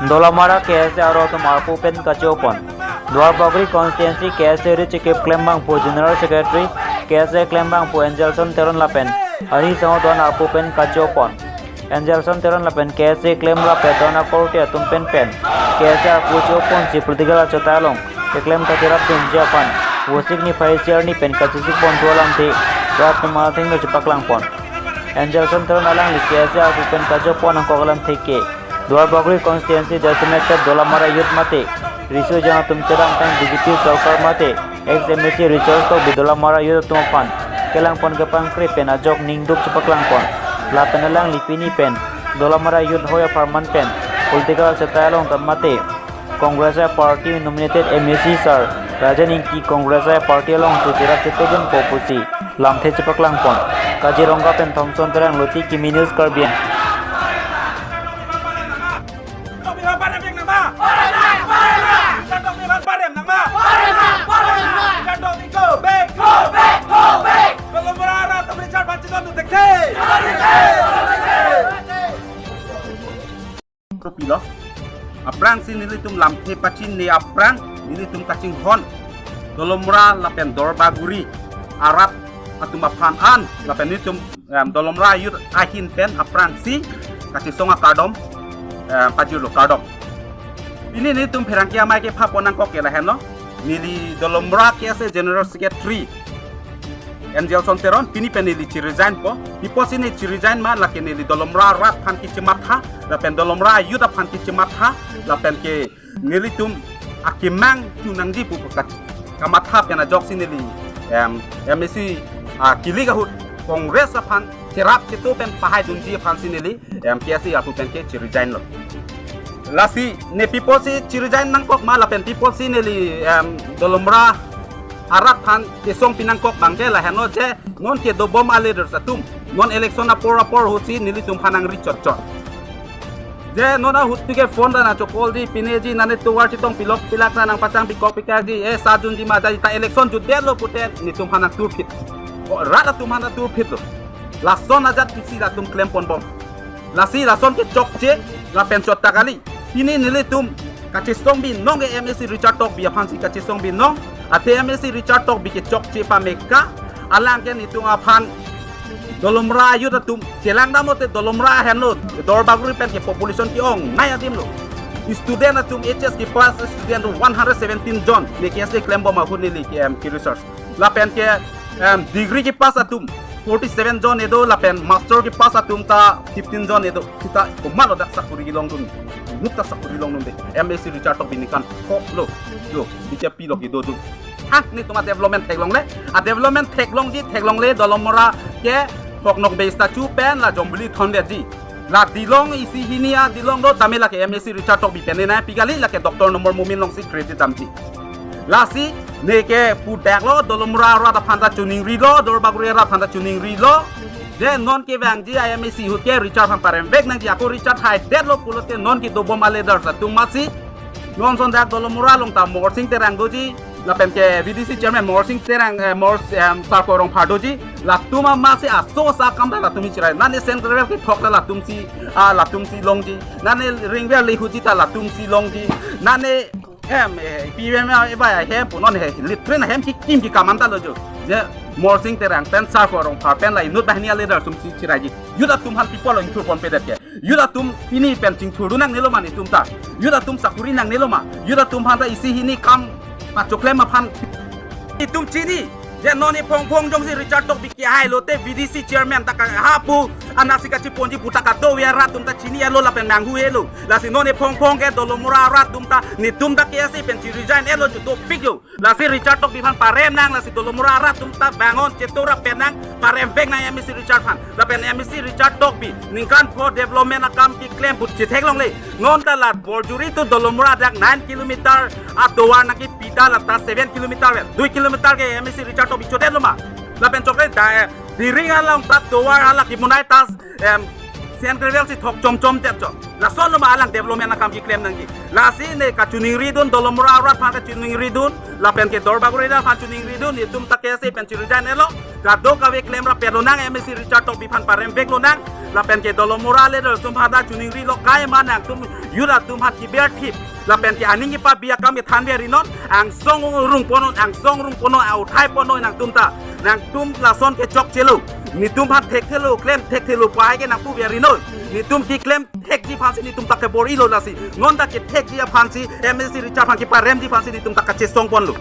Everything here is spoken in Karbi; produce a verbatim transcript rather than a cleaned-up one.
Dolamara K S A arong atum arpu pen kachopon. Duarbagori constituency K S A ri chikip klembangpo General Secretary K S A klembangpo Angelson Teron lapen arni sango don arpu pen kachopon. Angelson Teron lapen K S A klem lapen don akorte atum pen pen K S A arpu choponsi political achot along keklem kacherap dunji aphan Vosik niphai isi arni pen kachesik pon thu alamthe rat atum athengno chepaklangpon. Angelson Teron alangli K S A arpu pen kachopon angkok alamthe ke Duarbagori constituency designated Dolamara Youth mate riso jang atum chedamtang B J P sorkar mate ex M A C Richard Tokbi Dolamara Youth atum aphan kelangpon kepangkri pen ajok ningduk chepaklangpon. Lapen alangli pini pen Dolamara Youth hoi apharman pen political achot along ta mate Congress a party nominated M A C sir Rajen Ingti Congress a party alongsi cherap chetodunpo pusi lamthe chepaklangpon. Kaziranga pen Thomson Terang, Loti Kimi News, Karbi Anglong. Tropilo. Aphrangsi nelitum lamthe pachinine aphrang nelitum kachinghon Dolamara lapen Duarbagori arat atum aphan an lapen nelitum, em, Dolamara Youth ahin pen aphrangsi kachesong akardom, em, pajirlo, kardom. Pini nelitum pherangke amei kepapon angkok ke lahenlo. Neli Dolamara K S A General Secretary Angelson Teron pini pen neli chiresignpo. Pi apotsi ne chiresign ma, lake neli Dolamara rat aphan kachematha lapen Dolamara Youth aphan kachematha lapen ke nelitum akemang tu nangji pu kat kamatha pen ajoksi neli, em, M A C, ah, kilik ahut Congress aphan cherap cheto pen pahai dunji aphansi neli, em, K S A arpu pen ke chiresignlo. Lasi ne pi apotsi chiresign nangkok ma lapen pi apotsi neli, em, Dolamara arat aphan kesong pinangkok abang ke lahenlo je non kedobom a leaders atum non election apor apor ahutsi nelitum aphan nangri chotchot. Je non ahut pi ke phone ta nangchokol di, pine ji nane tovar chetong pilok pilak ta nangpasang pikok pikak di, eh, sa junji ma jaji ta election jutdetlo pute netum aphan nangturphit. O, rat atum aphan nangturphitlo. Lason ajat pisi latum klemponbom. Lasi lason ke chokche lapen chot ta kali. Pini nelitum kachesong binong ke M A C Richard Tokbi aphansi kachesong binong. Athe M A C Richard Tokbi ke chokche pameka, alang ke netum aphan Dolamara Youth atum chelang dam lote Dolamara henlo, Duarbagori pen ke population ke-ongnei adim lo. Student atum H S kepass student atum one hundred seventeen jon ne K S A klembom ahut neli ke, em, ke-research. Lapen ke, em, degree kepass atum forty seven jon edo lapen master kepass atum ta fifteen jon edo. Seta komatlo dak sakuri kelongdun? Nuk ta sakuri longdunde. M A C Richard Tokbi ningkan thoklo. Yo, B J P lo kedodun. Ha, netum a-development theklongle. A-development theklongji theklongle Dolamara ke Phoknok Bey statue pen la Jombuli thondetji. La Dilong isi hini a Dilong do tame lake M A C Richard Tokbi pen ne nangpi kali, lake Doctor Numal Momin alongsi credit damji. Lasi ne ke pudaklo, Dolamara arat aphan ta chiningrilo, Duarbagori arat aphan ta chiningrilo. Je non kevangji a M A C ahut ke Richard aphan paremvek nangji, ako Richard haidetlo pulote non kedobom a leaders atum amatsi. Non ason dak Dolamara along ta Morsing Terang doji, lapen ke V D C chairman Morsing Terang, eh, Mors-, em, Sarko Rongphar doji, latum amatsi aso asa akam ta latum chirai. Nane Saint Gabriel kethok ta latumsi, ah, latumsi longji. Nane Ringver Lehuji ta latumsi longji. Nane hem, eh, P M A ba hem pu non he, latrine hem kekim kekam anta lo jo. Je Morsing Terang pen Sarko Rongphar pen la inut banghini a leader atumsi chiraiji. Youth atum aphan pi apotlo ingthurponpedet ke? Youth atum pini pen chingthurdun nangnelo ma netum ta? Youth atum sakuri nangnelo ma? Youth atum aphan ta isi hini kam pachoklem aphan itum chini. Je non ephong phong jongsi Richard Tokbi kehai lote V D C chairman ta kahapu anasi kachiponji pu ta kadokave arat atum ta chini-etlo lapen nanghu-etlo. Lasi non ephong phong ke Dolamara arat atum ta netum ta K S A pen chiresign-etlo jo, dopiklo. Lasi Richard Tokbi aphan parem nang, lasi Dolamara arat atum ta bangon chetora pen nang, paremvek nang M A C Richard aphan. Lapen M A C Richard Tokbi ningkan pho development akam keklem ahut chetheklongle. Non ta la Borjuri to Dolamara dak nine kilometer atovar nangkepi ta la ta seven kilometer vel. Dui kilometer ke M A C Richard Tokbi chodetlo ma? Lapen chokle da, eh, Diring along ta tovar hala kemunai ta, em, Saint Gabriel si thok chomchomdet jo. Lason lo ma alang development akam keklem nangji. Lasi ne kachiningridun, Dolamara arat aphan kachiningridun, lapen ke Duarbagori arat aphan chiningridun, netum ta K S A pen chi-resign-etlo. Kadokave klem rapet lonang, M A C Richard Tokbi aphan parem vek lonang, lapen ke Dolamara leader atum aphan ta chiningrilo, kaima nangtum youth atum aphan keber thip, lapen ke aning kepabi akam kethan ver-inon, angsong rung ponnon, angsong rung ponnon, authai ponnon nangtum ta. Nangtum lason ke chokchelo. Netum aphan thekthelo, klem thekthelo pu hai ke nangpu ver-inon. Netum keklem thekji aphansi netum ta kebor-ilo lasi. Non ta kethekji aphansi, M A C Richard aphan keparemji aphansi netum ta kachesong ponlo.